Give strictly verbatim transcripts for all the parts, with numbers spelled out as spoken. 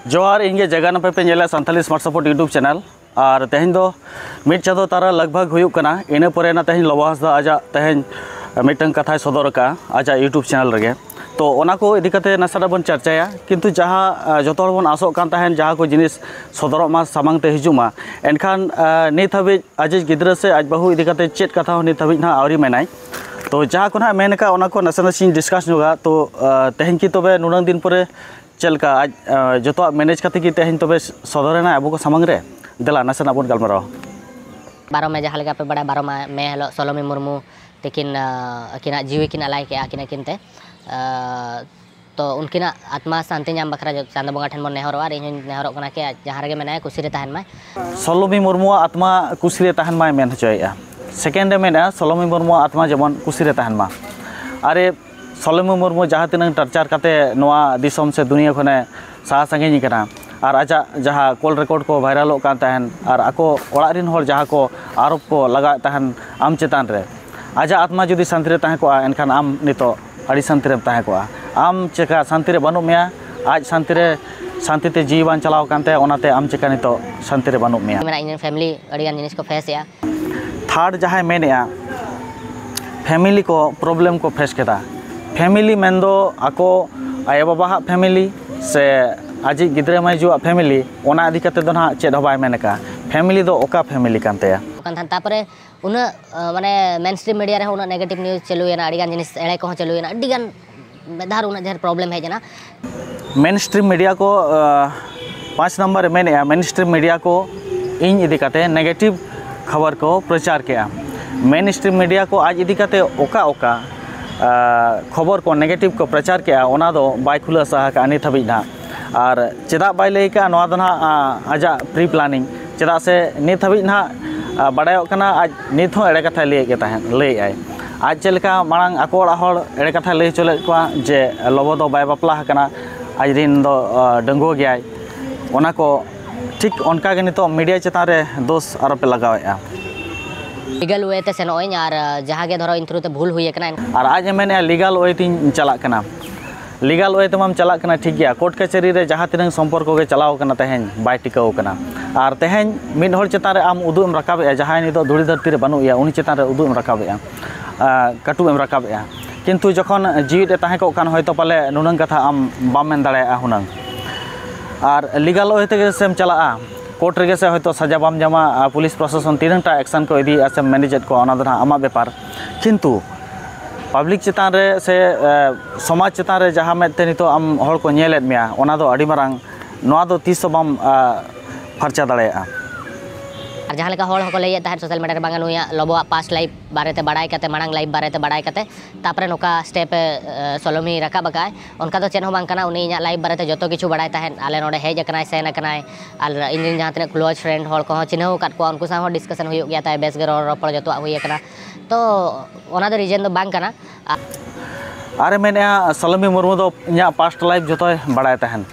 ᱡᱚᱦᱟᱨ, ᱤᱧ ᱜᱮ ᱡᱟᱭᱜᱟ ᱱᱟᱯᱮ ᱯᱮ ᱧᱮᱞᱟ Santali smart support YouTube channel. ᱟᱨ ᱛᱮᱦᱮᱧ ᱫᱚ ᱢᱤᱫ ᱪᱟᱸᱫᱚ ᱛᱟᱨᱟ ᱞᱟᱜᱽ ᱵᱷᱟᱜᱽ ᱦᱩᱭᱩᱜ ᱠᱟᱱᱟ, ᱤᱱᱟᱹ ᱯᱚᱨᱮ ᱱᱟ ᱛᱮᱦᱮᱧ ᱞᱚᱵᱚ ᱦᱟᱸᱥᱫᱟ ᱟᱡᱟᱜ ᱛᱮᱦᱮᱧ ᱢᱤᱫᱴᱟᱝ ᱠᱟᱛᱷᱟᱭ ᱥᱚᱫᱚᱨ ᱟᱠᱟᱫᱼᱟ ᱟᱡᱟᱜ YouTube ᱪᱮᱱᱮᱞ ᱨᱮᱜᱮ᱾ ᱛᱚ ᱚᱱᱟ ᱠᱚ ᱤᱫᱤ ᱠᱟᱛᱮ ᱱᱟᱥᱮᱱᱟᱜ ᱵᱚᱱ ᱪᱟᱨᱪᱟᱭᱟ, ᱠᱤᱱᱛᱩ ᱡᱟᱦᱟᱸ ᱟ, ᱡᱚᱛᱚ ᱦᱚᱲ ᱵᱚᱱ ᱟᱥᱚᱜ ᱠᱟᱱ ᱛᱟᱦᱮᱱ ᱡᱟᱦᱟᱸ ᱠᱚ ᱡᱤᱱᱤᱥ ᱥᱚᱫᱚᱨᱚᱜ ᱢᱟ, ᱥᱟᱢᱟᱝ ᱛᱮ ᱦᱤᱡᱩᱜ ᱢᱟ, ᱮᱱᱠᱷᱟᱱ ᱟ, ᱱᱤᱛ ᱦᱟᱹᱵᱤᱡ ᱟᱡᱤᱡ ᱜᱤᱫᱽᱨᱟᱹ ᱥᱮ ᱟᱡ ᱵᱟᱹᱦᱩ ᱤᱫᱤ ᱠᱟᱛᱮ ᱪᱮᱫ ᱠᱟᱛᱷᱟ ᱦᱚᱸ ᱱᱤᱛ ᱦᱟᱹᱵᱤᱡ ᱱᱟᱦᱟᱜ ᱟᱹᱣᱨᱤ ᱢᱮᱱᱟᱭ᱾ ᱛᱚ ᱡᱟᱦᱟᱸ ᱠᱚ ᱱᱟᱦᱟᱜ ᱢᱮᱱ ᱟᱠᱟᱫ ᱚᱱᱟ ᱠᱚ ᱱᱟᱥᱮ ᱱᱟᱥᱮᱧ ᱰᱤᱥᱠᱟᱥ ᱧᱚᱜᱟ᱾ ᱛᱚ ᱟ, ᱛᱮᱦᱮᱧ ᱠᱤ ᱛᱚᱵᱮ ᱱᱩᱱᱟᱹᱝ ᱫᱤᱱ ᱯᱚᱨᱮ ᱪᱮᱫ ᱞᱮᱠᱟ ᱟᱡ ᱟ, ᱡᱚᱛᱚᱣᱟᱜ ᱢᱮᱱᱮᱡᱽ ᱠᱟᱛᱮ ᱠᱤ ᱛᱮᱦᱮᱧ ᱛᱚᱵᱮ ᱥᱚᱫᱚᱨᱮᱱᱟᱭ ᱟᱵᱚ ᱠᱚ ᱥᱟᱢᱟᱝ ᱨᱮ? ᱫᱮᱞᱟ ᱱᱟᱥᱮᱱᱟᱜ ᱵᱚᱱ ᱜᱟᱞᱢᱟᱨᱟᱣᱟ᱾ ᱵᱟᱨᱚ ᱢᱮ, ᱡᱟᱦᱟᱸ ᱞᱮᱠᱟ ᱯᱮ ᱵᱟᱲᱟᱭᱟ, ᱵᱟᱨᱚ ᱢᱮ ᱦᱤᱞᱳᱜ ᱥᱚᱞᱚᱢᱤ ᱢᱩᱨᱢᱩ ᱛᱤᱠᱤᱱ ᱟ, ᱟᱹᱠᱤᱱᱟᱜ ᱡᱤᱣᱤ ᱠᱤᱱ ᱟᱞᱟᱭ ᱠᱮᱜᱼᱟ ᱟᱹᱠᱤᱱ ᱟᱹᱠᱤᱱ ᱛᱮ᱾ ᱟ, ᱛᱚ ᱩᱱᱠᱤᱱᱟᱜ ᱟᱛᱢᱟ ᱥᱟᱱᱛᱤ ᱧᱟᱢ ᱵᱟᱠᱷᱨᱟ ᱡᱚ-, ᱪᱟᱸᱫᱚ ᱵᱚᱸᱜᱟ ᱴᱷᱮᱱ ᱵᱚᱱ ᱱᱮᱦᱚᱨᱚᱜᱼᱟ, ᱟᱨ ᱤᱧ ᱦᱚᱸᱧ ᱱᱮᱦᱚᱨᱚᱜ ᱠᱟᱱᱟ ᱠᱤ ᱟᱡ ᱡᱟᱦᱟᱸ ᱨᱮᱜᱮ ᱢᱮᱱᱟᱭᱟ ᱠᱩᱥᱤ ᱨᱮ ᱛᱟᱦᱮᱱ ᱢᱟᱭ᱾ ᱥᱚᱞᱚᱢᱤ ᱢᱩᱨᱢᱩᱣᱟᱜ ᱟᱛᱢᱟ ᱠᱩᱥᱤ ᱨᱮ ᱛᱟᱦᱮᱱ ᱢᱟᱭ ᱢᱮᱱ ᱦᱚᱪᱚᱭᱮᱫᱼᱟ᱾ ᱥᱮᱠᱮᱱᱰ ᱮ ᱢᱮᱱᱮᱫᱼᱟ ᱥᱚᱞᱚᱢᱤ ᱢᱩᱨᱢᱩᱣᱟᱜ ᱟᱛᱢᱟ ᱡᱮᱢᱚᱱ ᱠᱩᱥᱤ ᱨᱮ ᱛᱟᱦᱮᱱ ᱢᱟ᱾ ᱟᱨᱮ ᱥᱚᱞᱚᱢᱤ ᱢᱩᱨᱢᱩ ᱡᱟᱦᱟᱸ ᱛᱤᱱᱟᱹᱜ ᱴᱟᱨᱪᱟᱨ ᱠᱟᱛᱮ ᱱᱚᱣᱟ ᱫᱤᱥᱚᱢ ᱥᱮ ᱫᱩᱱᱤᱭᱟᱹ ᱠᱷᱚᱱᱮ ᱥᱟᱦᱟ ᱥᱟᱺᱜᱤᱧ ᱟᱠᱟᱱᱟ, ᱟᱨ ᱟᱡᱟᱜ ᱡᱟᱦᱟᱸ ᱠᱚᱞ ᱨᱮᱠᱚᱨᱰ ᱠᱚ ᱵᱷᱟᱭᱨᱟᱞᱚᱜ ᱠᱟᱱ ᱛᱟᱦᱮᱱ, ᱟᱨ ᱟᱠᱚ ᱚᱲᱟᱜ ᱨᱤᱱ ᱦᱚᱲ ᱡᱟᱦᱟᱸ ᱠᱚ ᱟᱨᱳᱯ ᱠᱚ ᱞᱟᱜᱟᱣᱮᱫ ᱛᱟᱦᱮᱱ ᱟᱢ ᱪᱮᱛᱟᱱ ᱨᱮ, ᱟᱡᱟᱜ ᱟᱛᱢᱟ ᱡᱩᱫᱤ ᱥᱟᱱᱛᱤ ᱨᱮ ᱛᱟᱦᱮᱸ ᱠᱚᱜᱼᱟ, ᱮᱱᱠᱷᱟᱱ ᱟᱢ ᱱᱤᱛᱚᱜ ᱟᱹᱰᱤ ᱥᱟᱱᱛᱤ ᱨᱮᱢ ᱛᱟᱦᱮᱸ ᱠᱚᱜᱼᱟ᱾ ᱟᱢ ᱪᱮᱠᱟ ᱥᱟᱱᱛᱤ ᱨᱮ ᱵᱟᱹᱱᱩᱜ ᱢᱮᱭᱟ? ᱟᱡ ᱥᱟᱱᱛᱤ ᱨᱮ, ᱥᱟᱱᱛᱤ ᱛᱮ ᱡᱤᱣᱤ ᱵᱟᱝ ᱪᱟᱞᱟᱣ ᱟᱠᱟᱱ ᱛᱟᱭᱟ, ᱚᱱᱟᱛᱮ ᱟᱢ ᱪᱮᱠᱟ ᱱᱤᱛᱚᱜ ᱥᱟᱱᱛᱤ ᱨᱮ ᱵᱟᱹᱱᱩᱜ ᱢᱮᱭᱟ? ᱢᱮᱱᱟᱜ ᱤᱧᱟᱹ ᱯᱷᱮᱢᱤᱞᱤ ᱟᱹᱰᱤᱜᱟᱱ ᱡᱤᱱᱤᱥ ᱠᱚ ᱯᱷᱮᱥ ᱮᱜᱼᱟ᱾ ᱛᱷᱟᱨᱰ ᱡᱟᱦᱟᱸᱭ ᱢᱮᱱᱮᱜᱼᱟ, ᱯᱷᱮᱢᱤᱞᱤ ᱠᱚ ᱯᱨᱚᱵᱞᱮᱢ ᱠᱚ ᱯᱷᱮᱥ ᱠᱮᱫᱟ᱾ ᱯᱷᱮᱢᱤᱞᱤ ᱢᱮᱱᱫᱚ ᱟᱠᱚ ᱟᱭᱳᱼᱵᱟᱵᱟᱣᱟᱜ ᱯᱷᱮᱢᱤᱞᱤ ᱥᱮ ᱟᱡᱤᱡ ᱜᱤᱫᱽᱨᱟᱹ ᱢᱟᱹᱭᱡᱩᱣᱟᱜ ᱯᱷᱮᱢᱤᱞᱤ, ᱚᱱᱟ ᱤᱫᱤ ᱠᱟᱛᱮ ᱫᱚ ᱱᱟᱦᱟᱜ ᱪᱮᱫ ᱦᱚᱸ ᱵᱟᱭ ᱢᱮᱱ ᱟᱠᱟᱫᱼᱟ᱾ ᱯᱷᱮᱢᱤᱞᱤ ᱫᱚ ᱚᱠᱟ ᱯᱷᱮᱢᱤᱞᱤ ᱠᱟᱱ ᱛᱟᱭᱟ? ᱠᱟᱱ ᱛᱟᱦᱮᱱ᱾ ᱛᱟᱨᱯᱚᱨᱮ ᱩᱱᱟᱹᱜ, ᱟ, ᱢᱟᱱᱮ ᱢᱮᱱ ᱥᱴᱨᱤᱢ ᱢᱤᱰᱤᱭᱟ ᱨᱮᱦᱚᱸ ᱩᱱᱟᱹᱜ ᱱᱮᱜᱮᱴᱤᱵᱷ ᱱᱤᱭᱩᱡᱽ ᱪᱟᱹᱞᱩᱭᱮᱱᱟ, ᱟᱹᱰᱤᱜᱟᱱ ᱡᱤᱱᱤᱥ ᱮᱲᱮ ᱠᱚᱦᱚᱸ ᱪᱟᱹᱞᱩᱭᱮᱱᱟ, ᱟᱹᱰᱤᱜᱟᱱ ᱢᱤᱫ ᱫᱷᱟᱣ ᱩᱱᱟᱹᱜ ᱰᱷᱮᱨ ᱯᱨᱚᱵᱞᱮᱢ ᱦᱮᱡ ᱮᱱᱟ᱾ ᱢᱮᱱ ᱥᱴᱨᱤᱢ ᱢᱤᱰᱤᱭᱟ ᱠᱚ, ᱟ, ᱯᱟᱸᱪ ᱱᱟᱢᱵᱟᱨ ᱨᱮ ᱢᱮᱱᱮᱜᱼᱟ, ᱢᱮᱱ ᱥᱴᱨᱤᱢ ᱢᱤᱰᱤᱭᱟ ᱠᱚ ᱤᱧ ᱤᱫᱤ ᱠᱟᱛᱮ ᱱᱮᱜᱮᱴᱤᱵᱷ ᱠᱷᱚᱵᱚᱨ ᱠᱚ ᱯᱨᱚᱪᱟᱨ ᱠᱮᱜᱼᱟ᱾ ᱢᱮᱱ ᱥᱴᱨᱤᱢ ᱢᱤᱰᱤᱭᱟ ᱠᱚ ᱟᱡ ᱤᱫᱤ ᱠᱟᱛᱮ ᱚᱠᱟ ᱚᱠᱟ, ᱟ, ᱠᱷᱚᱵᱚᱨ ᱠᱚ ᱱᱮᱜᱮᱴᱤᱵᱷ ᱠᱚ ᱯᱨᱚᱪᱟᱨ ᱠᱮᱜᱼᱟ, ᱚᱱᱟ ᱫᱚ ᱵᱟᱭ ᱠᱷᱩᱞᱟᱹᱥᱟ ᱟᱠᱟᱫᱼᱟ ᱱᱤᱛ ᱦᱟᱹᱵᱤᱡ ᱱᱟᱦᱟᱜ᱾ ᱟᱨ ᱪᱮᱫᱟᱜ ᱵᱟᱭ ᱞᱟᱹᱭ ᱠᱟᱜᱼᱟ, ᱱᱚᱣᱟ ᱫᱚ ᱱᱟᱦᱟᱜ, ᱟ, ᱟᱡᱟᱜ ᱯᱨᱤ ᱯᱞᱟᱱᱤᱝ᱾ ᱪᱮᱫᱟᱜ ᱥᱮ ᱱᱤᱛ ᱦᱟᱹᱵᱤᱡ ᱱᱟᱦᱟᱜ, ᱟ, ᱵᱟᱰᱟᱭᱚᱜ ᱠᱟᱱᱟ, ᱟᱡ ᱱᱤᱛ ᱦᱚᱸ ᱮᱲᱮ ᱠᱟᱛᱷᱟᱭ ᱞᱟᱹᱭᱮᱫ ᱜᱮ ᱛᱟᱦᱮᱸᱫ, ᱞᱟᱹᱭᱮᱫ ᱟᱭ᱾ ᱟᱡ ᱪᱮᱫ ᱞᱮᱠᱟ ᱢᱟᱲᱟᱝ ᱟᱠᱚ ᱚᱲᱟᱜ ᱦᱚᱲ ᱮᱲᱮ ᱠᱟᱛᱷᱟᱭ ᱞᱟᱹᱭ ᱦᱚᱪᱚ ᱞᱮᱫ ᱠᱚᱣᱟ ᱡᱮ ᱞᱚᱵᱚ ᱫᱚ ᱵᱟᱭ ᱵᱟᱯᱞᱟ ᱟᱠᱟᱱᱟ, ᱟᱡ ᱨᱤᱱ ᱫᱚ, ᱟ, ᱰᱟᱺᱜᱩᱣᱟᱹ ᱜᱮᱭᱟᱭ᱾ ᱚᱱᱟ ᱠᱚ ᱴᱷᱤᱠ ᱚᱱᱠᱟ ᱜᱮ ᱱᱤᱛᱚᱜ ᱢᱤᱰᱤᱭᱟ ᱪᱮᱛᱟᱱ ᱨᱮ ᱫᱳᱥ ᱟᱨᱚ ᱯᱮ ᱞᱟᱜᱟᱣᱮᱫᱼᱟ᱾ ᱞᱤᱜᱟᱞ ᱳᱭᱮ ᱛᱮ ᱥᱮᱱᱚᱜ ᱟᱹᱧ, ᱟᱨ, ᱟ, ᱡᱟᱦᱟᱸ ᱜᱮ ᱫᱷᱚᱨᱚ ᱤᱧ ᱛᱷᱨᱩ ᱛᱮ ᱵᱷᱩᱞ ᱦᱩᱭ ᱟᱠᱟᱱᱟ, ᱮᱱ- ᱟᱨ ᱟᱡ ᱮ ᱢᱮᱱᱮᱫᱼᱟ, ᱞᱤᱜᱟᱞ ᱳᱭᱮ ᱛᱤᱧ ᱪᱟᱞᱟᱜ ᱠᱟᱱᱟ᱾ ᱞᱤᱜᱟᱞ ᱳᱭᱮ ᱛᱮᱢᱟᱢ ᱪᱟᱞᱟᱜ ᱠᱟᱱᱟ, ᱴᱷᱤᱠ ᱜᱮᱭᱟ, ᱠᱳᱨᱴ ᱠᱟᱪᱷᱟᱹᱨᱤ ᱨᱮ ᱡᱟᱦᱟᱸ ᱛᱤᱱᱟᱹᱝ ᱥᱚᱢᱯᱚᱨᱠᱚ ᱜᱮ ᱪᱟᱞᱟᱣ ᱠᱟᱱᱟ, ᱛᱮᱦᱮᱧ ᱵᱟᱭ ᱴᱤᱠᱟᱹᱣ ᱠᱟᱱᱟ᱾ ᱟᱨ ᱛᱮᱦᱮᱧ ᱢᱤᱫ ᱦᱚᱲ ᱪᱮᱛᱟᱱ ᱨᱮ ᱟᱢ ᱩᱫᱩᱜ ᱮᱢ ᱨᱟᱠᱟᱵᱮᱜᱼᱟ, ᱡᱟᱦᱟᱸᱭ ᱱᱤᱛᱚᱜ ᱫᱷᱩᱲᱤ ᱫᱷᱟᱹᱨᱛᱤ ᱨᱮ ᱵᱟᱹᱱᱩᱜ ᱮᱭᱟ, ᱩᱱᱤ ᱪᱮᱛᱟᱱ ᱨᱮ ᱩᱫᱩᱜ ᱮᱢ ᱨᱟᱠᱟᱵᱮᱜᱼᱟ, ᱟᱸ, ᱠᱟᱹᱴᱩᱵ ᱮᱢ ᱨᱟᱠᱟᱵᱮᱜᱼᱟ᱾ ᱠᱤᱱᱛᱩ ᱡᱚᱠᱷᱚᱱ ᱡᱤᱣᱤᱫ ᱮ ᱛᱟᱦᱮᱸ ᱠᱚᱜ ᱠᱷᱟᱱ, ᱦᱚᱭᱛᱳ ᱯᱟᱞᱮ ᱱᱩᱱᱟᱹᱝ ᱠᱟᱛᱷᱟ ᱟᱢ ᱵᱟᱢ ᱢᱮᱱ ᱫᱟᱲᱮᱭᱟᱜᱼᱟ ᱦᱩᱱᱟᱹᱝ᱾ ᱟᱨ ᱞᱤᱜᱟᱞ ᱳᱭᱮ ᱛᱮᱜᱮ ᱥᱮᱢ ᱪᱟᱞᱟᱜᱼᱟ, ᱠᱳᱨᱴ ᱨᱮᱜᱮ ᱥᱮ ᱦᱚᱭᱛᱳ ᱥᱟᱡᱟ ᱵᱟᱢ ᱧᱟᱢᱟ, ᱟᱨ ᱯᱩᱞᱤᱥ ᱯᱨᱚᱥᱟᱥᱚᱱ ᱛᱤᱱᱟᱹᱝ ᱴᱟ ᱮᱠᱥᱮᱱ ᱠᱚ ᱤᱫᱤᱭᱮᱫᱼᱟ ᱥᱮᱢ ᱢᱮᱱᱮᱡᱮᱫ ᱠᱚᱣᱟ, ᱚᱱᱟ ᱫᱚ ᱱᱟᱦᱟᱜ ᱟᱢᱟᱜ ᱵᱮᱯᱟᱨ᱾ ᱠᱤᱱᱛᱩ ᱯᱟᱵᱽᱞᱤᱠ ᱪᱮᱛᱟᱱ ᱨᱮ ᱥᱮ, ᱮ, ᱥᱚᱢᱟᱡᱽ ᱪᱮᱛᱟᱱ ᱨᱮ ᱡᱟᱦᱟᱸ ᱢᱮᱫ ᱛᱮ ᱱᱤᱛᱚᱜ ᱟᱢ ᱦᱚᱲ ᱠᱚ ᱧᱮᱞᱮᱫ ᱢᱮᱭᱟ, ᱚᱱᱟ ᱫᱚ ᱟᱹᱰᱤ ᱢᱟᱨᱟᱝ, ᱱᱚᱣᱟ ᱫᱚ ᱛᱤᱥ ᱦᱚᱸ ᱵᱟᱢ, ᱟ, ᱯᱷᱟᱨᱪᱟ ᱫᱟᱲᱮᱭᱟᱜᱼᱟ᱾ ᱟᱨ ᱡᱟᱦᱟᱸ ᱞᱮᱠᱟ ᱦᱚᱲ ᱦᱚᱸᱠᱚ ᱞᱟᱹᱭᱮᱫ ᱛᱟᱦᱮᱸᱫ ᱥᱳᱥᱟᱞ ᱢᱤᱰᱤᱭᱟ ᱨᱮ, ᱵᱟᱝᱟ ᱱᱩᱭᱟᱜ ᱞᱚᱵᱚᱣᱟᱜ ᱯᱟᱥᱴ ᱞᱟᱭᱤᱯᱷ ᱵᱟᱨᱮᱛᱮ ᱵᱟᱲᱟᱭ ᱠᱟᱛᱮ, ᱢᱟᱲᱟᱝ ᱞᱟᱭᱤᱯᱷ ᱵᱟᱨᱮᱛᱮ ᱵᱟᱲᱟᱭ ᱠᱟᱛᱮ, ᱛᱟᱨᱯᱚᱨᱮ ᱱᱚᱝᱠᱟ ᱥᱴᱮᱯ ᱮ, ᱮ, ᱥᱚᱞᱚᱢᱤ ᱨᱟᱠᱟᱵ ᱟᱠᱟᱫᱼᱟᱭ, ᱚᱱᱠᱟ ᱫᱚ ᱪᱮᱫ ᱦᱚᱸ ᱵᱟᱝ ᱠᱟᱱᱟ᱾ ᱩᱱᱤ ᱤᱧᱟᱹᱜ ᱞᱟᱭᱤᱯᱷ ᱵᱟᱨᱮᱛᱮ ᱡᱚᱛᱚ ᱠᱤᱪᱷᱩ ᱵᱟᱲᱟᱭ ᱛᱟᱦᱮᱸᱫ, ᱟᱞᱮ ᱱᱚᱰᱮ ᱦᱮᱡ ᱟᱠᱟᱱᱟᱭ, ᱥᱮᱱ ᱟᱠᱟᱱᱟᱭ, ᱟᱨ ᱤᱧ ᱨᱮᱱ ᱡᱟᱦᱟᱸ ᱛᱤᱱᱟᱹᱜ ᱠᱞᱳᱡᱽ ᱯᱷᱨᱮᱱᱰ ᱦᱚᱲ ᱠᱚᱦᱚᱸ ᱪᱤᱱᱦᱟᱹᱣ ᱟᱠᱟᱫ ᱠᱚᱣᱟ, ᱩᱱᱠᱩ ᱥᱟᱶ ᱦᱚᱸ ᱰᱤᱥᱠᱟᱥᱚᱱ ᱦᱩᱭᱩᱜ ᱜᱮᱭᱟ ᱛᱟᱭ, ᱵᱮᱥ ᱜᱮ ᱨᱚᱲ ᱨᱚᱯᱚᱲ ᱡᱚᱛᱚᱣᱟᱜ ᱦᱩᱭ ᱟᱠᱟᱱᱟ᱾ ᱛᱚ ᱚᱱᱟ ᱫᱚ ᱨᱤᱡᱮᱱ ᱫᱚ ᱵᱟᱝ ᱠᱟᱱᱟ᱾ ᱟᱨᱮ ᱢᱮᱱᱮᱫᱼᱟ, ᱥᱟᱞᱚᱢᱤ ᱢᱩᱨᱢᱩ ᱫᱚ ᱤᱧᱟᱹᱜ ᱯᱟᱥᱴ ᱞᱟᱭᱤᱯᱷ ᱡᱚᱛᱚᱭ ᱵᱟᱲᱟᱭ ᱛᱟᱦᱮᱱ᱾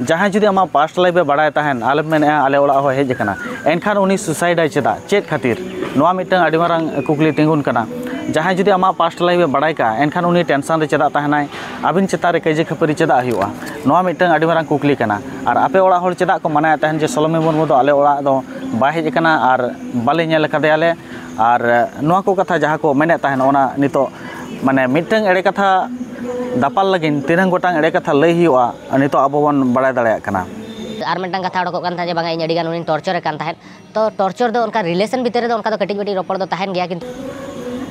ᱡᱟᱦᱟᱸᱭ ᱡᱩᱫᱤ ᱟᱢᱟᱜ ᱯᱟᱥᱴ ᱞᱟᱭᱤᱯᱷ ᱮ ᱵᱟᱲᱟᱭ ᱛᱟᱦᱮᱱ, ᱟᱞᱮᱢ ᱢᱮᱱᱮᱫᱼᱟ ᱟᱞᱮ ᱚᱲᱟᱜ ᱦᱚᱸ ᱦᱮᱡ ᱟᱠᱟᱱᱟ, ᱮᱱᱠᱷᱟᱱ ᱩᱱᱤ ᱥᱩᱥᱟᱭᱤᱰᱟᱭ ᱪᱮᱫᱟᱜ? ᱪᱮᱫ ᱠᱷᱟᱹᱛᱤᱨ? ᱱᱚᱣᱟ ᱢᱤᱫᱴᱟᱝ ᱟᱹᱰᱤ ᱢᱟᱨᱟᱝ ᱠᱩᱠᱞᱤ ᱛᱤᱸᱜᱩᱱ ᱠᱟᱱᱟ᱾ ᱡᱟᱦᱟᱸᱭ ᱡᱩᱫᱤ ᱟᱢᱟᱜ ᱯᱟᱥᱴ ᱞᱟᱭᱤᱯᱷ ᱮ ᱵᱟᱲᱟᱭ ᱠᱟᱜᱼᱟ, ᱮᱱᱠᱷᱟᱱ ᱩᱱᱤ ᱴᱮᱱᱥᱚᱱ ᱨᱮ ᱪᱮᱫᱟᱜ ᱛᱟᱦᱮᱱᱟᱭ? ᱟᱹᱵᱤᱱ ᱪᱮᱛᱟᱱ ᱨᱮ ᱠᱟᱹᱭᱡᱟᱹ ᱠᱷᱟᱹᱯᱟᱹᱨᱤ ᱪᱮᱫᱟᱜ ᱦᱩᱭᱩᱜᱼᱟ? ᱱᱚᱣᱟ ᱢᱤᱫᱴᱟᱝ ᱟᱹᱰᱤ ᱢᱟᱨᱟᱝ ᱠᱩᱠᱞᱤ ᱠᱟᱱᱟ᱾ ᱟᱨ ᱟᱯᱮ ᱚᱲᱟᱜ ᱦᱚᱲ ᱪᱮᱫᱟᱜ ᱠᱚ ᱢᱟᱱᱟᱭᱮᱫ ᱛᱟᱦᱮᱱ ᱡᱮ ᱥᱚᱞᱚᱢᱤ ᱢᱩᱨᱢᱩ ᱫᱚ ᱟᱞᱮ ᱚᱲᱟᱜ ᱫᱚ ᱵᱟᱭ ᱦᱮᱡ ᱟᱠᱟᱱᱟ ᱟᱨ ᱵᱟᱞᱮ ᱧᱮᱞ ᱟᱠᱟᱫᱮᱭᱟᱞᱮ? ᱟᱨ ᱱᱚᱣᱟ ᱠᱚ ᱠᱟᱛᱷᱟ ᱡᱟᱦᱟᱸ ᱠᱚ ᱢᱮᱱᱮᱫ ᱛᱟᱦᱮᱱ, ᱚᱱᱟ ᱱᱤᱛᱚᱜ ᱢᱟᱱᱮ ᱢᱤᱫᱴᱟᱝ ᱮᱲᱮ ᱠᱟᱛᱷᱟ ᱫᱟᱯᱟᱞ ᱞᱟᱹᱜᱤᱫ ᱛᱤᱱᱟᱹᱝ ᱜᱚᱴᱟᱝ ᱮᱲᱮ ᱠᱟᱛᱷᱟ ᱞᱟᱹᱭ ᱦᱩᱭᱩᱜᱼᱟ, ᱱᱤᱛᱚᱜ ᱟᱵᱚ ᱵᱚᱱ ᱵᱟᱲᱟᱭ ᱫᱟᱲᱮᱭᱟᱜ ᱠᱟᱱᱟ᱾ ᱟᱨ ᱢᱤᱫᱴᱟᱝ ᱠᱟᱛᱷᱟ ᱚᱰᱚᱠᱚᱜ ᱠᱟᱱ ᱛᱟᱦᱮᱸᱫ ᱡᱮ ᱵᱟᱝᱟ ᱤᱧ ᱟᱹᱰᱤ ᱜᱟᱱ ᱩᱱᱤᱧ ᱴᱚᱨᱪᱚᱨᱮ ᱠᱟᱱ ᱛᱟᱦᱮᱸᱫ᱾ ᱛᱚ ᱴᱚᱨᱪᱚᱨ ᱫᱚ ᱚᱱᱠᱟ ᱨᱤᱞᱮᱥᱚᱱ ᱵᱷᱤᱛᱤᱨ ᱨᱮᱫᱚ ᱚᱱᱠᱟ ᱫᱚ ᱠᱟᱹᱴᱤᱡ ᱢᱟᱹᱴᱤᱡ ᱨᱚᱯᱚᱲ ᱫᱚ ᱛᱟᱦᱮᱱ ᱜᱮᱭᱟ, ᱠᱤᱱᱛᱩ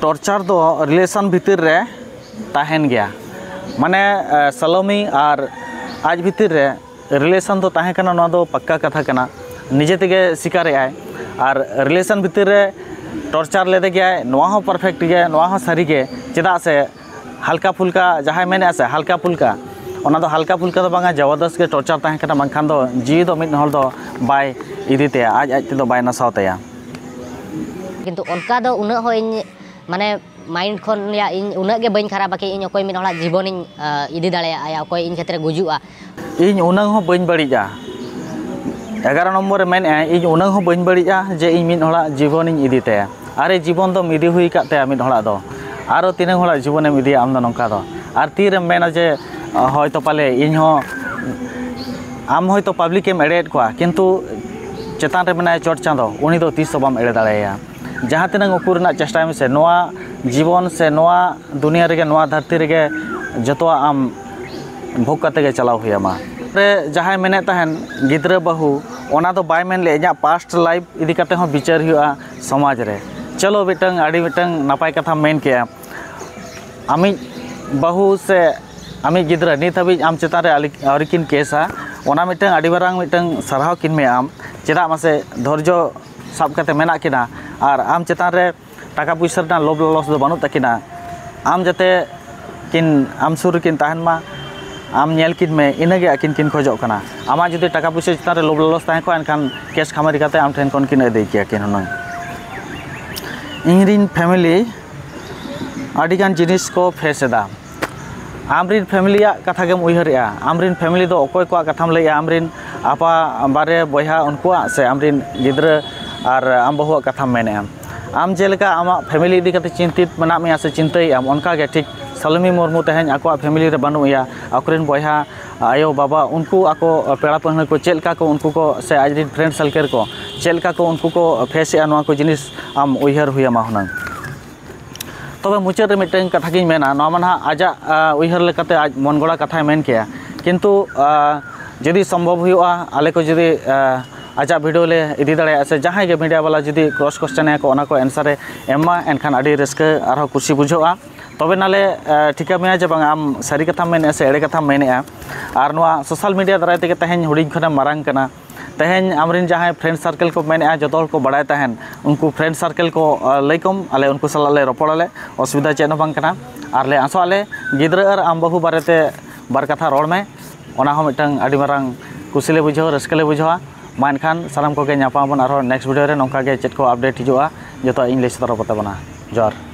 ᱴᱚᱨᱪᱟᱨ ᱫᱚ ᱨᱤᱞᱮᱥᱚᱱ ᱵᱷᱤᱛᱤᱨ ᱨᱮ ᱛᱟᱦᱮᱱ ᱜᱮᱭᱟ᱾ ᱢᱟᱱᱮ, ᱮ, ᱥᱟᱞᱚᱢᱤ ᱟᱨ ᱟᱡ ᱵᱷᱤᱛᱤᱨ ᱨᱮ ᱨᱤᱞᱮᱥᱚᱱ ᱫᱚ ᱛᱟᱦᱮᱸ ᱠᱟᱱᱟ, ᱱᱚᱣᱟ ᱫᱚ ᱯᱟᱠᱠᱟ ᱠᱟᱛᱷᱟ ᱠᱟᱱᱟ, ᱱᱤᱡᱮ ᱛᱮᱜᱮ ᱥᱤᱠᱟᱨᱮᱜᱼᱟᱭ᱾ ᱟᱨ ᱨᱤᱞᱮᱥᱚᱱ ᱵᱷᱤᱛᱤᱨ ᱨᱮ ᱴᱚᱨᱪᱟᱨ ᱞᱮᱫᱮ ᱜᱮᱭᱟᱭ, ᱱᱚᱣᱟ ᱦᱚᱸ ᱯᱟᱨᱯᱷᱮᱠᱴ ᱜᱮᱭᱟ, ᱱᱚᱣᱟ ᱦᱚᱸ ᱥᱟᱹᱨᱤ ᱜᱮ᱾ ᱪᱮᱫᱟᱜ ᱥᱮ ᱦᱟᱞᱠᱟ ᱯᱷᱩᱞᱠᱟ ᱡᱟᱦᱟᱸᱭ ᱢᱮᱱᱮᱫᱼᱟ ᱥᱮ, ᱦᱟᱞᱠᱟ ᱯᱷᱩᱞᱠᱟ, ᱚᱱᱟ ᱫᱚ ᱦᱟᱞᱠᱟ ᱯᱷᱩᱞᱠᱟ ᱫᱚ ᱵᱟᱝᱟ, ᱡᱚᱵᱚᱨᱫᱚᱥ ᱜᱮ ᱴᱚᱨᱪᱟᱨ ᱛᱟᱦᱮᱸ ᱠᱟᱱᱟ, ᱵᱟᱝᱠᱷᱟᱱ ᱫᱚ ᱡᱤᱣᱤ ᱫᱚ ᱢᱤᱫ ᱦᱚᱲ ᱫᱚ ᱵᱟᱭ ᱤᱫᱤ ᱛᱟᱭᱟ, ᱟᱡ ᱟᱡ ᱛᱮᱫᱚ ᱵᱟᱭ ᱱᱟᱥᱟᱣ ᱛᱟᱭᱟ᱾ ᱠᱤᱱᱛᱩ ᱚᱱᱠᱟ ᱫᱚ ᱩᱱᱟᱹᱜ ᱦᱚᱸ ᱤᱧ, ᱢᱟᱱᱮ, ᱢᱟᱭᱤᱱᱰ ᱠᱷᱚᱱ ᱭᱟ ᱤᱧ ᱩᱱᱟᱹᱜ ᱜᱮ ᱵᱟᱹᱧ ᱠᱷᱟᱨᱟᱯᱟ ᱠᱤ ᱤᱧ ᱚᱠᱚᱭ ᱢᱤᱫ ᱦᱚᱲᱟᱜ ᱡᱤᱵᱚᱱᱤᱧ, ᱟ, ᱤᱫᱤ ᱫᱟᱲᱮᱭᱟᱜᱼᱟ, ᱚᱠᱚᱭ ᱤᱧ ᱠᱷᱮᱛᱨᱮ ᱜᱩᱡᱩᱜᱼᱟ᱾ ᱤᱧ ᱩᱱᱟᱹᱝ ᱦᱚᱸ ᱵᱟᱹᱧ ᱵᱟᱹᱲᱤᱡᱼᱟ᱾ ᱮᱜᱟᱨᱚ ᱱᱚᱢᱵᱚᱨ ᱨᱮ ᱢᱮᱱᱮᱫᱼᱟᱭ, ᱤᱧ ᱩᱱᱟᱹᱝ ᱦᱚᱸ ᱵᱟᱹᱧ ᱵᱟᱹᱲᱤᱡᱼᱟ ᱡᱮ ᱤᱧ ᱢᱤᱫ ᱦᱚᱲᱟᱜ ᱡᱤᱵᱚᱱᱤᱧ ᱤᱫᱤ ᱛᱟᱭᱟ᱾ ᱟᱨᱮ, ᱡᱤᱵᱚᱱ ᱫᱚᱢ ᱤᱫᱤ ᱦᱩᱭ ᱟᱠᱟᱫ ᱛᱟᱭᱟ ᱢᱤᱫ ᱦᱚᱲᱟᱜ ᱫᱚ, ᱟᱨᱚ ᱛᱤᱱᱟᱹᱜ ᱦᱚᱲᱟᱜ ᱡᱤᱵᱚᱱᱮᱢ ᱤᱫᱤᱭᱟ ᱟᱢ ᱫᱚ ᱱᱚᱝᱠᱟ ᱫᱚ? ᱟᱨ ᱛᱤᱨᱮᱢ ᱢᱮᱱᱟ ᱡᱮ, ᱦᱚᱭᱛᱳ ᱯᱟᱞᱮ ᱤᱧ ᱦᱚᱸ, ᱟᱢ ᱦᱚᱭᱛᱳ ᱯᱟᱵᱽᱞᱤᱠ ᱮᱢ ᱮᱲᱮᱭᱮᱫ ᱠᱚᱣᱟ, ᱠᱤᱱᱛᱩ ᱪᱮᱛᱟᱱ ᱨᱮ ᱢᱮᱱᱟᱭ ᱪᱚᱴ ᱪᱟᱸᱫᱚ, ᱩᱱᱤ ᱫᱚ ᱛᱤᱥ ᱦᱚᱸ ᱵᱟᱢ ᱮᱲᱮ ᱫᱟᱲᱮᱭᱟᱭᱟ᱾ ᱡᱟᱦᱟᱸ ᱛᱤᱱᱟᱹᱜ ᱩᱠᱩ ᱨᱮᱱᱟᱜ ᱪᱮᱥᱴᱟᱭ ᱢᱮᱥᱮ, ᱱᱚᱣᱟ ᱡᱤᱵᱚᱱ ᱥᱮ ᱱᱚᱣᱟ ᱫᱩᱱᱤᱭᱟᱹ ᱨᱮᱜᱮ, ᱱᱚᱣᱟ ᱫᱷᱟᱹᱨᱛᱤ ᱨᱮᱜᱮ ᱡᱚᱛᱚᱣᱟᱜ ᱟᱢ ᱵᱷᱳᱜᱽ ᱠᱟᱛᱮ ᱜᱮ ᱪᱟᱞᱟᱣ ᱦᱩᱭ ᱟᱢᱟ᱾ ᱨᱮ ᱡᱟᱦᱟᱸᱭ ᱢᱮᱱᱮᱫ ᱛᱟᱦᱮᱱ ᱜᱤᱫᱽᱨᱟᱹ ᱵᱟᱹᱦᱩ, ᱚᱱᱟ ᱫᱚ ᱵᱟᱭ ᱢᱮᱱ ᱞᱮᱫᱼᱟ, ᱤᱧᱟᱹᱜ ᱯᱟᱥᱴ ᱞᱟᱭᱤᱯᱷ ᱤᱫᱤ ᱠᱟᱛᱮ ᱦᱚᱸ ᱵᱤᱪᱟᱹᱨ ᱦᱩᱭᱩᱜᱼᱟ ᱥᱚᱢᱟᱡᱽ ᱨᱮ᱾ ᱪᱚᱞᱚ, ᱢᱤᱫᱴᱟᱝ ᱟᱹᱰᱤ ᱢᱤᱫᱴᱟᱝ ᱱᱟᱯᱟᱭ ᱠᱟᱛᱷᱟᱢ ᱢᱮᱱ ᱠᱮᱜᱼᱟ᱾ ᱟᱢᱤᱡ ᱵᱟᱹᱦᱩ ᱥᱮ ᱟᱢᱤᱡ ᱜᱤᱫᱽᱨᱟᱹ ᱱᱤᱛ ᱦᱟᱹᱵᱤᱡ ᱟᱢ ᱪᱮᱛᱟᱱ ᱨᱮ ᱟᱹᱞᱤ-, ᱟᱹᱣᱨᱤ ᱠᱤᱱ ᱠᱮᱥᱟ, ᱚᱱᱟ ᱢᱤᱫᱴᱟᱝ ᱟᱹᱰᱤ ᱢᱟᱨᱟᱝ ᱢᱤᱫᱴᱟᱝ ᱥᱟᱨᱦᱟᱣ ᱠᱤᱱ ᱢᱮ ᱟᱢ᱾ ᱪᱮᱫᱟᱜ ᱢᱟᱥᱮ, ᱫᱷᱳᱨᱡᱚ ᱥᱟᱵ ᱠᱟᱛᱮ ᱢᱮᱱᱟᱜ ᱠᱤᱱᱟ, ᱟᱨ ᱟᱢ ᱪᱮᱛᱟᱱ ᱨᱮ ᱴᱟᱠᱟ ᱯᱩᱭᱥᱟᱹ ᱨᱮᱱᱟᱜ ᱞᱳᱵᱷ ᱞᱟᱞᱚᱥ ᱫᱚ ᱵᱟᱹᱱᱩᱜ ᱛᱟᱹᱠᱤᱱᱟ᱾ ᱟᱢ ᱡᱟᱛᱮ ᱠᱤᱱ ᱟᱢ ᱥᱩᱨ ᱨᱮᱠᱤᱱ ᱛᱟᱦᱮᱱ ᱢᱟ, ᱟᱢ ᱧᱮᱞ ᱠᱤᱱ ᱢᱮ, ᱤᱱᱟᱹᱜᱮ ᱟᱹᱠᱤᱱ ᱠᱤᱱ ᱠᱷᱚᱡᱚᱜ ᱠᱟᱱᱟ᱾ ᱟᱢᱟᱜ ᱡᱩᱫᱤ ᱴᱟᱠᱟ ᱯᱩᱭᱥᱟᱹ ᱪᱮᱛᱟᱱ ᱨᱮ ᱞᱳᱵᱷ ᱞᱟᱞᱚᱥ ᱛᱟᱦᱮᱸ ᱠᱚᱜᱼᱟ, ᱮᱱᱠᱷᱟᱱ ᱠᱮᱥ ᱠᱷᱟᱢᱟᱨᱤ ᱠᱟᱛᱮ ᱟᱢ ᱴᱷᱮᱱ ᱠᱷᱚᱱ ᱠᱤᱱ ᱟᱹᱫᱟᱹᱭ ᱠᱮᱭᱟ ᱠᱤᱱ ᱦᱩᱱᱟᱹᱝ᱾ ᱤᱧ ᱨᱤᱱ ᱯᱷᱮᱢᱮᱞᱤ ᱟᱹᱰᱤᱜᱟᱱ ᱡᱤᱱᱤᱥ ᱠᱚ ᱯᱷᱮᱥ ᱮᱫᱟ᱾ ᱟᱢ ᱨᱤᱱ ᱯᱷᱮᱢᱮᱞᱤᱭᱟᱜ ᱠᱟᱛᱷᱟ ᱜᱮᱢ ᱩᱭᱦᱟᱹᱨᱮᱜᱼᱟ᱾ ᱟᱢ ᱨᱤᱱ ᱯᱷᱮᱢᱮᱞᱤ ᱫᱚ ᱚᱠᱚᱭ ᱠᱚᱣᱟᱜ ᱠᱟᱛᱷᱟᱢ ᱞᱟᱹᱭᱮᱜᱼᱟ? ᱟᱢ ᱨᱤᱱ ᱟᱯᱟ, ᱵᱟᱨᱮ, ᱵᱚᱭᱦᱟ, ᱩᱱᱠᱩᱣᱟᱜ, ᱥᱮ ᱟᱢ ᱨᱤᱱ ᱜᱤᱫᱽᱨᱟᱹ ᱟᱨ ᱟᱢ ᱵᱟᱹᱦᱩᱣᱟᱜ ᱠᱟᱛᱷᱟᱢ ᱢᱮᱱᱮᱜᱼᱟ? ᱟᱢ ᱡᱮᱞᱮᱠᱟ ᱟᱢᱟᱜ ᱯᱷᱮᱢᱮᱞᱤ ᱤᱫᱤ ᱠᱟᱛᱮ ᱪᱤᱱᱛᱤᱛ ᱢᱮᱱᱟᱜ ᱢᱮᱭᱟ ᱥᱮ ᱪᱤᱱᱛᱟᱹᱭᱮᱜᱼᱟᱢ, ᱚᱱᱠᱟ ᱜᱮ ᱴᱷᱤᱠ ᱥᱟᱞᱚᱢᱤ ᱢᱩᱨᱢᱩ ᱛᱮᱦᱮᱧ ᱟᱠᱚᱣᱟᱜ ᱯᱷᱮᱢᱮᱞᱤ ᱨᱮ ᱵᱟᱹᱱᱩᱜ ᱮᱭᱟ᱾ ᱟᱠᱚᱨᱮᱱ ᱵᱚᱭᱦᱟ, ᱟᱭᱳ, ᱵᱟᱵᱟ, ᱩᱱᱠᱩ ᱟᱠᱚ ᱯᱮᱲᱟ ᱯᱟᱹᱦᱬᱟᱹ ᱠᱚ ᱪᱮᱫ ᱞᱮᱠᱟ ᱠᱚ, ᱩᱱᱠᱩ ᱠᱚ ᱥᱮ ᱟᱡ ᱨᱤᱱ ᱯᱷᱨᱮᱱᱰ ᱥᱟᱨᱠᱮᱞ ᱠᱚ ᱪᱮᱫ ᱞᱮᱠᱟ ᱠᱚ, ᱩᱱᱠᱩ ᱠᱚ ᱯᱷᱮᱥᱮᱜᱼᱟ, ᱱᱚᱣᱟ ᱠᱚ ᱡᱤᱱᱤᱥ ᱟᱢ ᱩᱭᱦᱟᱹᱨ ᱦᱩᱭ ᱟᱢᱟ ᱦᱩᱱᱟᱹᱝ᱾ ᱛᱚᱵᱮ ᱢᱩᱪᱟᱹᱫ ᱨᱮ ᱢᱤᱫᱴᱟᱝ ᱠᱟᱛᱷᱟ ᱜᱤᱧ ᱢᱮᱱᱟ, ᱱᱚᱣᱟ ᱢᱟ ᱱᱟᱦᱟᱜ ᱟᱡᱟᱜ, ᱟ, ᱩᱭᱦᱟᱹᱨ ᱞᱮᱠᱟᱛᱮ ᱟᱡ ᱢᱚᱱ ᱜᱚᱲᱟ ᱠᱟᱛᱷᱟᱭ ᱢᱮᱱ ᱠᱮᱭᱟ, ᱠᱤᱱᱛᱩ, ᱟ, ᱡᱩᱫᱤ ᱥᱚᱢᱵᱷᱚᱵ ᱦᱩᱭᱩᱜᱼᱟ, ᱟᱞᱮ ᱠᱚ ᱡᱩᱫᱤ, ᱟ, ᱟᱡᱟᱜ ᱵᱷᱤᱰᱤᱭᱳ ᱞᱮ ᱤᱫᱤ ᱫᱟᱲᱮᱭᱟᱜᱼᱟ, ᱥᱮ ᱡᱟᱦᱟᱸᱭ ᱜᱮ ᱢᱤᱰᱤᱭᱟ ᱵᱟᱞᱟ ᱡᱩᱫᱤ ᱠᱨᱚᱥ ᱠᱚᱥᱪᱮᱱ ᱮᱭᱟ ᱠᱚ, ᱚᱱᱟ ᱠᱚ ᱮᱱᱥᱟᱨ ᱮ ᱮᱢ ᱢᱟ, ᱮᱱᱠᱷᱟᱱ ᱟᱹᱰᱤ ᱨᱟᱹᱥᱠᱟᱹ ᱟᱨᱦᱚᱸ ᱠᱩᱥᱤ ᱵᱩᱡᱷᱟᱹᱜᱼᱟ᱾ ᱛᱚᱵᱮ ᱱᱟᱞᱮ, ᱟ, ᱴᱷᱤᱠᱟᱹ ᱢᱮᱭᱟ ᱡᱮ ᱵᱟᱝ ᱟᱢ ᱥᱟᱹᱨᱤ ᱠᱟᱛᱷᱟᱢ ᱢᱮᱱᱮᱜᱼᱟ ᱥᱮ ᱮᱲᱮ ᱠᱟᱛᱷᱟᱢ ᱢᱮᱱᱮᱜᱼᱟ᱾ ᱟᱨ ᱱᱚᱣᱟ ᱥᱳᱥᱟᱞ ᱢᱤᱰᱤᱭᱟ ᱫᱟᱨᱟᱭ ᱛᱮᱜᱮ ᱛᱮᱦᱮᱧ ᱦᱩᱰᱤᱧ ᱠᱷᱚᱱᱮᱢ ᱢᱟᱨᱟᱝ ᱠᱟᱱᱟ, ᱛᱮᱦᱮᱧ ᱟᱢᱨᱮᱱ ᱡᱟᱦᱟᱸᱭ ᱯᱷᱨᱮᱱᱰ ᱥᱟᱨᱠᱮᱞ ᱠᱚ ᱢᱮᱱᱮᱜᱼᱟ, ᱡᱚᱛᱚ ᱦᱚᱲ ᱠᱚ ᱵᱟᱲᱟᱭ ᱛᱟᱦᱮᱱ, ᱩᱱᱠᱩ ᱯᱷᱨᱮᱱᱰ ᱥᱟᱨᱠᱮᱞ ᱠᱚ, ᱟ, ᱞᱟᱹᱭ ᱠᱚᱢ, ᱟᱞᱮ ᱩᱱᱠᱩ ᱥᱟᱞᱟᱜ ᱞᱮ ᱨᱚᱯᱚᱲᱟᱞᱮ, ᱚᱥᱩᱵᱤᱫᱷᱟ ᱪᱮᱫ ᱦᱚᱸ ᱵᱟᱝ ᱠᱟᱱᱟ᱾ ᱟᱨ ᱞᱮ ᱟᱥᱚᱜ ᱟᱞᱮ ᱜᱤᱫᱽᱨᱟᱹ ᱟᱨ ᱟᱢ ᱵᱟᱹᱦᱩ ᱵᱟᱨᱮᱛᱮ ᱵᱟᱨ ᱠᱟᱛᱷᱟ ᱨᱚᱲ ᱢᱮ, ᱚᱱᱟ ᱦᱚᱸ ᱢᱤᱫᱴᱟᱝ ᱟᱹᱰᱤ ᱢᱟᱨᱟᱝ ᱠᱩᱥᱤ ᱞᱮ ᱵᱩᱡᱷᱟᱹᱣᱟ, ᱨᱟᱹᱥᱠᱟᱹ ᱞᱮ ᱵᱩᱡᱷᱟᱹᱣᱟ᱾ ᱢᱟ ᱮᱱᱠᱷᱟᱱ ᱥᱟᱱᱟᱢ ᱠᱚᱜᱮ ᱧᱟᱯᱟᱢ ᱟᱵᱚᱱ ᱟᱨᱦᱚᱸ ᱱᱮᱠᱥᱴ ᱵᱷᱤᱰᱤᱭᱳ ᱨᱮ, ᱱᱚᱝᱠᱟ ᱜᱮ ᱪᱮᱫ ᱠᱚ ᱟᱯᱰᱮᱴ ᱦᱤᱡᱩᱜᱼᱟ, ᱡᱚᱛᱚᱣᱟᱜ ᱤᱧ ᱞᱟᱹᱭ ᱥᱚᱫᱚᱨ ᱟᱵᱚ ᱛᱟᱵᱚᱱᱟ᱾ ᱡᱚᱦᱟᱨ᱾